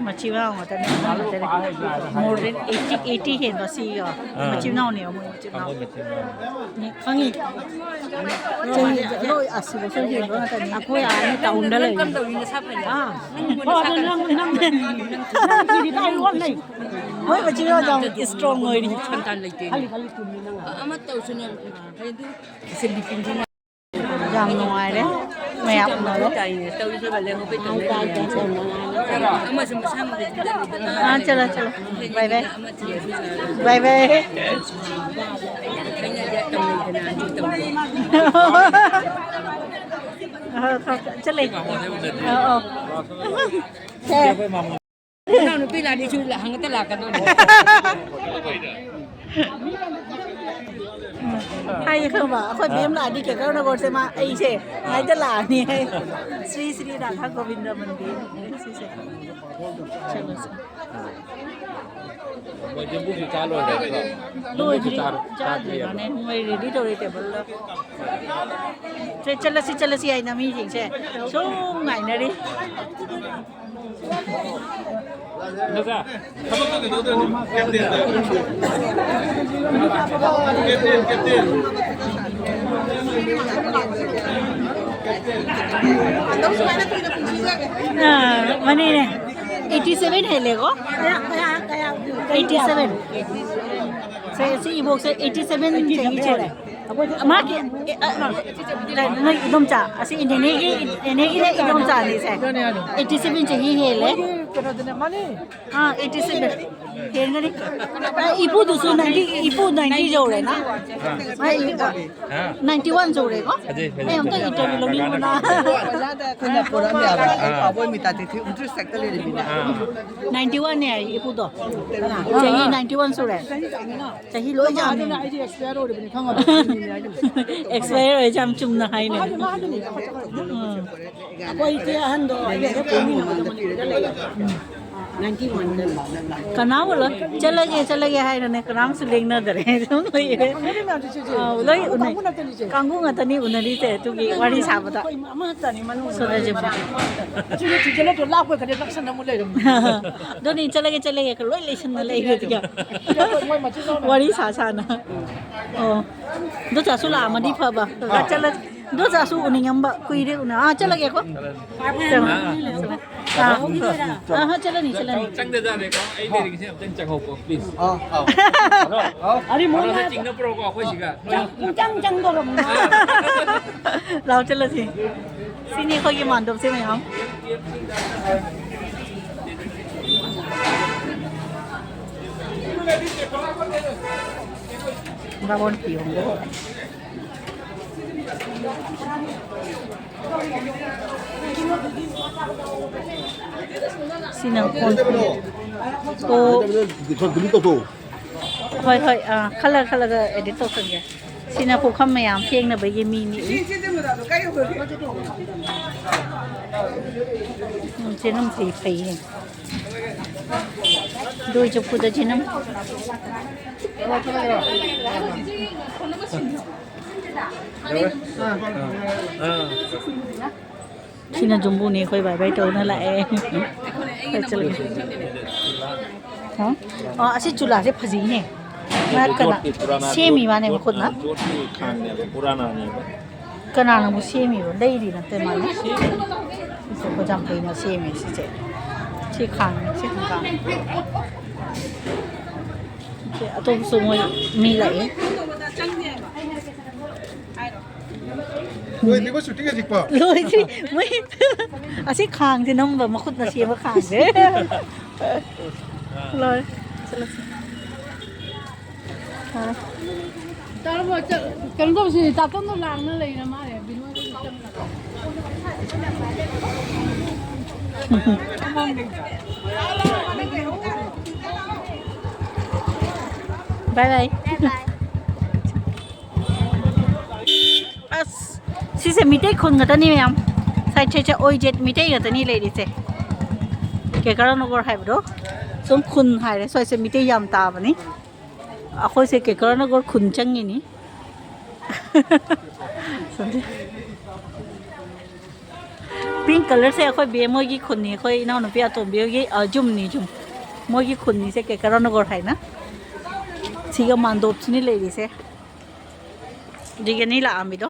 ꯃꯆꯤꯟ ꯃꯅꯥꯎ ꯉꯥꯛꯇꯅꯦ, ꯉꯥꯛꯇꯅꯦ꯫ More than eighty, eighty ꯍꯦꯟꯕ ꯁꯤ ꯌꯣ꯫ ꯑꯥ꯫ ꯃꯆꯤꯟ ꯃꯅꯥꯎꯅꯦ ꯃꯣꯏ ꯃꯆꯤꯟ ꯃꯅꯥꯎ꯫ ꯈꯪꯉꯤ꯫ ꯆꯍꯤ ꯂꯣꯏ ꯑꯁꯤꯕꯁꯨ ꯍꯦꯟꯕ ꯉꯥꯛꯇꯅꯤ꯫ ꯑꯩꯈꯣꯏ ꯑꯥꯅ town ꯗ ꯂꯩ꯫ ꯑꯥ꯫ ꯍꯣ, ꯑꯗꯨ ꯅꯪ, ꯅꯪ, ꯅꯪꯒꯤꯗꯤ ꯀꯥꯏ ꯋꯥꯠ ꯂꯩ? ꯃꯣꯏ ꯃꯆꯤꯟ ꯃꯅꯥꯎ ꯌꯥꯝ strong ꯑꯣꯏꯔꯤ꯫ ꯈꯜꯂꯤ, ꯈꯜꯂꯤ ꯆꯨꯝꯃꯤ ꯅꯪ꯫ ꯑꯃ ꯇꯧꯁꯅꯨ꯫ ꯍꯥꯏꯗꯤ ꯌꯥꯝ ꯅꯨꯡꯉꯥꯏꯔꯦ꯫ ꯃꯌꯥꯝ ꯎꯅꯔꯦ꯫ ꯑꯥ, ꯆꯠꯂꯣ, ꯆꯠꯂꯣ꯫ Bye bye꯫ Bye bye꯫ ꯑꯥ, ꯆꯠꯂꯦ꯫ ꯑꯥ, ꯑꯥ꯫ ꯁꯦ꯫ ꯏꯅꯥꯎꯅꯨꯄꯤ ꯂꯥꯛꯑꯗꯤ ꯁꯨ ꯍꯪꯒꯠꯇ ꯂꯥꯛꯀꯗꯣꯏꯅꯦ꯫ ꯍꯥꯏꯌꯦ ꯈꯪꯕ, ꯑꯩꯈꯣꯏ ꯕꯦꯝ ꯂꯥꯛꯑꯗꯤ ꯀꯦꯀꯔꯅꯒꯣꯔꯁꯦ ꯃꯥ ꯑꯩꯁꯦ ꯉꯥꯏꯗ ꯂꯥꯛꯑꯅꯤ ꯍꯥꯏ꯫ ꯁ꯭ꯔꯤ ꯁ꯭ꯔꯤ ꯔꯥꯙꯥ ꯒꯣꯕꯤꯟꯗ ꯃꯟꯗꯤꯔ ꯁꯤꯁꯦ꯫ ꯆꯠꯂꯣꯁꯦ꯫ ꯃꯣꯏ ꯖꯝꯕꯨꯁꯨ ꯆꯥ ꯂꯣꯏꯔꯦ꯫ ꯂꯣꯏꯗ꯭ꯔꯤ, ꯆꯥꯗ꯭ꯔꯤ ꯆꯥꯗ꯭ꯔꯤꯕ꯫ ꯃꯥꯅꯦ꯫ ꯃꯣꯏ ready ꯇꯧꯔꯤ ꯇꯦꯕꯜꯗ꯫ ꯁꯦ, ꯆꯠꯂꯁꯤ, ꯆꯠꯂꯁꯤ ꯍꯥꯏꯅ ꯃꯤꯁꯤꯡꯁꯦ ꯁꯨꯝ ꯉꯥꯏꯅꯔꯤ꯫ ꯑꯥ, ꯃꯅꯤꯅꯦ꯫ ꯑꯩꯠꯇꯤ ꯁꯚꯦꯟ ꯍꯦꯜꯂꯦꯀꯣ? Eighty seven. ꯁꯦ, ꯁꯤ ꯏꯕꯣꯛꯁꯦ ꯑꯩꯠꯇꯤ ꯁꯚꯦꯟ ꯆꯍꯤ ꯁꯨꯔꯦ꯫ ꯃꯥꯒꯤ, ꯑꯦ, ꯑ, ꯅꯣꯏ ꯏꯗꯣꯝꯆꯥ, ꯑꯁꯤ ꯏꯅꯦꯅꯦꯒꯤ, ꯏꯅꯦꯒꯤ ꯏꯗꯣꯝꯆꯥꯅꯤ ꯁꯦ꯫ ꯑꯩꯠꯇꯤ ꯁꯚꯦꯟ ꯆꯍꯤ ꯍꯦꯜꯂꯦ꯫ ꯑꯥ, ꯑꯩꯠꯇꯤ ꯁꯚꯦꯟ꯫ ꯍꯦꯟꯒꯅꯤ꯫ ꯑ, ꯏꯄꯨꯗꯨꯁꯨ ꯅꯥꯏꯟꯇꯤ, ꯏꯄꯨ ꯅꯥꯏꯟꯇꯤ ꯌꯧꯔꯦꯅ? ꯃꯥ ꯏ-, ꯑ, ꯅꯥꯏꯟꯇꯤ ꯋꯥꯟ ꯌꯧꯔꯦꯀꯣ? ꯐꯖꯩ, ꯐꯖꯩ, ꯑꯩ ꯑꯝꯇ ꯐꯖꯩ꯫ ꯏꯟꯇꯔꯚ꯭ꯌꯨ ꯂꯧꯅꯤꯡꯕꯅ꯫ ꯑꯩꯈꯣꯏꯅ ꯄꯣꯔꯛꯑꯝꯃꯦ ꯍꯥꯏꯕ꯫ ꯑꯥ꯫ ꯄꯥꯕꯣꯏ ꯃꯤꯇꯥ ꯇꯦꯊꯤ ꯎꯟꯇ꯭ꯔꯤꯁ ꯁꯥꯏꯠꯇ ꯂꯩꯔꯤꯃꯤꯅꯦ꯫ ꯑꯥ꯫ ꯅꯥꯏꯟꯇꯤ ꯋꯥꯟꯅꯦ ꯍꯥꯏ ꯏꯄꯨꯗꯣ꯫ ꯆꯍꯤ ꯅꯥꯏꯟꯇꯤ ꯋꯥꯟ ꯁꯨꯔꯦ꯫ ꯆꯍꯤ ꯂꯣꯏ ꯌꯥꯝꯃꯦ꯫ ꯑꯗꯨꯅ ꯑꯩꯗꯤ ꯑꯦꯛꯁꯄꯌꯔ ꯑꯣꯏꯔꯕꯅꯤ ꯈꯪꯉꯕ꯫ ꯑꯦꯛꯁꯄꯌꯔ ꯑꯣꯏꯔꯦ ꯌꯥꯝ ꯆꯨꯝꯅ ꯍꯥꯏꯅꯦ꯫ ꯃꯥꯅꯦ, ꯃꯥꯅꯦ꯫ ꯎꯝ꯫ ꯑꯩꯈꯣꯏ ꯏꯆꯦ ꯑꯍꯟꯗꯣ ꯑꯩꯒ ꯍꯦꯛ ꯄꯣꯛꯃꯤꯟꯅꯕꯗꯣ ꯃꯅꯤꯄꯨꯔꯗ ꯂꯩꯌꯦ꯫ ꯅꯥꯏꯟꯇꯤ ꯋꯥꯟꯗ꯫ ꯀꯅꯥꯕꯨ ꯂꯣꯏ ꯆꯠꯂꯒꯦ, ꯆꯠꯂꯒꯦ ꯍꯥꯏꯔꯅꯦ, ꯀꯅꯥꯝꯁꯨ ꯂꯦꯡꯅꯗꯔꯦ꯫ ꯑꯗꯨꯝ ꯂꯩꯔꯦ꯫ ꯈꯪꯅꯔꯤ ꯃꯌꯥꯝꯁꯦ ꯆꯦꯆꯦ꯫ ꯑꯥ, ꯂꯣꯏ ꯀꯥꯡꯕꯨ ꯎꯅꯩ꯫ ꯀꯥꯡꯕꯨ ꯉꯥꯛꯇꯅꯤ ꯆꯦꯆꯦ꯫ ꯀꯥꯡꯕꯨ ꯉꯥꯛꯇꯅꯤ ꯎꯅꯔꯤꯁꯦ, ꯑꯗꯨꯒꯤ ꯋꯥꯔꯤ ꯁꯥꯕꯗ꯫ ꯑꯩꯈꯣꯏ ꯑꯃꯈꯛꯇꯅꯤ ꯃꯅꯨꯡꯗ꯫ ꯁꯣꯅꯥꯖꯤꯃꯥ꯫ ꯑꯁꯤꯗ ꯊꯤꯖꯤꯜꯂꯗ꯭ꯔꯣ? ꯂꯥꯞꯄ ꯈꯔꯗꯤ ꯅꯛꯁꯟꯅ ꯑꯃꯨꯛ ꯂꯩꯔꯝꯃꯤ꯫ ꯑꯗꯨꯅꯤ, ꯆꯠꯂꯒꯦ, ꯆꯠꯂꯒꯦ, ꯂꯣꯏ ꯂꯩꯁꯟꯅ ꯂꯩꯔꯦ ꯑꯗꯨꯒ꯫ ꯁꯤꯗ ꯑꯩꯈꯣꯏ ꯃꯣꯏ ꯃꯆꯤꯟ ꯃꯅꯥꯎ ꯋꯥꯔꯤ ꯁꯥ ꯁꯥꯅ꯫ ꯑꯣ꯫ ꯏꯗꯣꯝꯆꯥꯁꯨ ꯂꯥꯛꯑꯝꯃꯗꯤ ꯐꯕ꯫ ꯀꯀꯥ ꯆꯠꯂ-, ꯏꯗꯣꯝꯆꯥꯁꯨ ꯎꯅꯤꯡꯉꯝꯕ ꯀꯨꯏꯔꯦ ꯎꯅ-, ꯑꯥ, ꯆꯠꯂꯒꯦꯀꯣ꯫ ꯆꯠꯂꯣ꯫ ꯑꯥ, ꯑꯥ, ꯆꯠꯂꯅꯤ, ꯆꯠꯂꯅꯤ꯫ ꯆꯪꯗꯖꯥꯠꯅꯦꯀꯣ꯫ ꯑꯩ ꯂꯩꯔꯤꯁꯦ ꯑꯝꯇꯪ ꯆꯪꯍꯧꯀꯣ, please꯫ ꯑꯥ, ꯑꯥ꯫ ꯑꯔꯤ ꯃꯣꯏꯅ ꯀꯩꯅꯣꯁꯦ ꯆꯤꯡꯅ ꯄꯨꯔꯛꯎꯀꯣ, ꯑꯩꯈꯣꯏ ꯁꯤꯒ꯫ ꯆꯪ-, ꯄꯨꯡꯆꯪ ꯆꯪꯗꯧꯔꯕꯅꯤ꯫ ꯂꯥꯛꯑꯣ, ꯆꯠꯂꯁꯤ꯫ ꯁꯤꯅꯤ ꯑꯩꯈꯣꯏꯒꯤ ꯃꯥꯟꯗꯣꯞꯁꯦ ꯃꯌꯥꯝ꯫ ꯕꯥꯃꯣꯟ ꯐꯤ ꯍꯣꯡꯕ ꯍꯧꯔꯦ꯫ ꯁꯤꯅ ꯀꯣꯟ-, ꯑꯣ꯫ ꯍꯣꯏ, ꯍꯣꯏ, ꯑꯥ, ꯈꯜꯂ ꯈꯜꯂꯒ edit ꯇꯧꯁꯟꯒꯦ꯫ ꯁꯤꯅ ꯄꯨꯈꯝ ꯃꯌꯥꯝ ꯐꯦꯡꯅꯕꯒꯤ ꯃꯤꯅꯤ꯫ ꯎꯝ, ꯆꯦꯅꯝ ꯐꯩ, ꯐꯩꯌꯦ꯫ ꯗꯣꯏ ꯆꯨꯞꯄꯨꯗ ꯆꯦꯅꯝ꯫ ꯁꯤꯅ ꯖꯨꯝꯕꯨꯅꯦ, ꯑꯩꯈꯣꯏ ꯕꯥꯏ ꯕꯥꯏ ꯇꯧꯅ ꯂꯥꯛꯑꯦ꯫ ꯍꯣꯏ, ꯆꯠꯂꯒꯦ꯫ ꯍꯥ? ꯑꯣ, ꯑꯁꯤ ꯆꯨꯂꯥꯁꯦ ꯐꯖꯩꯅꯦ꯫ ꯃꯥ ꯀꯅꯥ ꯖꯣꯠꯀꯤ ꯄꯨꯔꯥꯅꯥ ꯁꯦꯝꯃꯤ ꯖꯣꯠ-, ꯃꯥꯅꯦ ꯃꯈꯨꯠꯅ? ꯑ, ꯖꯣꯠꯀꯤ ꯈꯥꯡꯅꯦꯕ, ꯄꯨꯔꯥꯅꯥꯅꯦꯕ꯫ ꯀꯅꯥꯅꯕꯨ ꯁꯦꯝꯃꯤꯕ? ꯂꯩꯔꯤ ꯅꯠꯇꯦ ꯃꯥꯅ꯫ ꯁꯦꯝꯃꯤ꯫ ꯑꯩꯈꯣꯏ ꯌꯥꯝ ꯐꯩꯅ ꯁꯦꯝꯃꯤ ꯁꯤꯁꯦ꯫ ꯁꯤ ꯈꯥꯡꯉꯦ, ꯁꯤ ꯈꯥꯡ꯫ ꯁꯤ ꯑꯇꯣꯞꯄꯁꯨ ꯃꯣꯏ ꯃꯤ ꯂꯥꯛꯑꯦ꯫ ꯂꯣꯏꯗ꯭ꯔꯤꯕꯣ ꯁꯨꯇꯤꯡ ꯍꯧꯖꯤꯛꯄꯣ? ꯂꯣꯏꯗ꯭ꯔꯤ꯫ ꯃꯣꯏ ꯑꯁꯤ ꯈꯥꯡꯁꯦ ꯅꯝꯕ, ꯃꯈꯨꯠꯅ ꯁꯦꯝꯕ ꯈꯥꯡꯁꯦ꯫ ꯂꯣꯏꯔꯦ꯫ ꯆꯠꯂꯁꯤ꯫ ꯑꯥ꯫ ꯇꯥꯔꯕꯣ? ꯆꯠ-, ꯀꯩꯅꯣ ꯇꯧꯁꯤ, ꯇꯥꯇꯣꯟꯗꯣ ꯂꯥꯡꯅ ꯂꯩꯔ ꯃꯥꯜꯂꯦ, ꯕꯤꯅꯣꯏꯗ ꯆꯪꯉꯒ꯫ ꯕꯥꯏ ꯕꯥꯏ꯫ ꯕꯥꯏ ꯕꯥꯏ꯫ ꯑꯁ, ꯁꯤꯁꯦ ꯃꯤꯇꯩ ꯈꯨꯟ ꯉꯥꯛꯇꯅꯤ ꯃꯌꯥꯝ꯫ ꯁꯥꯏꯠ ꯁꯥꯏꯠꯁꯦ ꯑꯣꯏꯖꯦꯠ ꯃꯤꯇꯩ ꯉꯥꯛꯇꯅꯤ ꯂꯩꯔꯤꯁꯦ꯫ ꯀꯦꯀꯔꯥ ꯅꯒꯔ ꯍꯥꯏꯕꯗꯣ ꯁꯨꯝ ꯈꯨꯟ ꯍꯥꯏꯔꯦ꯫ ꯁ꯭ꯋꯥꯏꯁꯦ ꯃꯤꯇꯩ ꯌꯥꯝ ꯇꯥꯕꯅꯤ꯫ ꯑꯩꯈꯣꯏꯁꯦ ꯀꯦꯀꯔꯥ ꯅꯒꯔ ꯈꯨꯟ ꯆꯪꯉꯤꯅꯤ꯫ ꯄꯤꯡ ꯀꯂꯔꯁꯦ ꯑꯩꯈꯣꯏ ꯕꯦꯝ ꯃꯣꯏꯒꯤ ꯈꯨꯟꯅꯤ, ꯑꯩꯈꯣꯏ ꯏꯅꯥꯎꯅꯨꯄꯤ ꯑꯇꯣꯝꯕꯤ ꯍꯣꯏꯒꯤ, ꯑ, ꯌꯨꯝꯅꯤ, ꯌꯨꯝ꯫ ꯃꯣꯏꯒꯤ ꯈꯨꯟꯅꯤꯁꯦ ꯀꯦꯀꯔꯥ ꯅꯒꯔ ꯍꯥꯏꯅ꯫ ꯁꯤꯒ ꯃꯥꯟꯗꯣꯞꯁꯤꯅꯤ ꯂꯩꯔꯤꯁꯦ꯫ ꯁꯤꯒꯅꯤ ꯂꯥꯛꯑꯝꯃꯤꯗꯣ꯫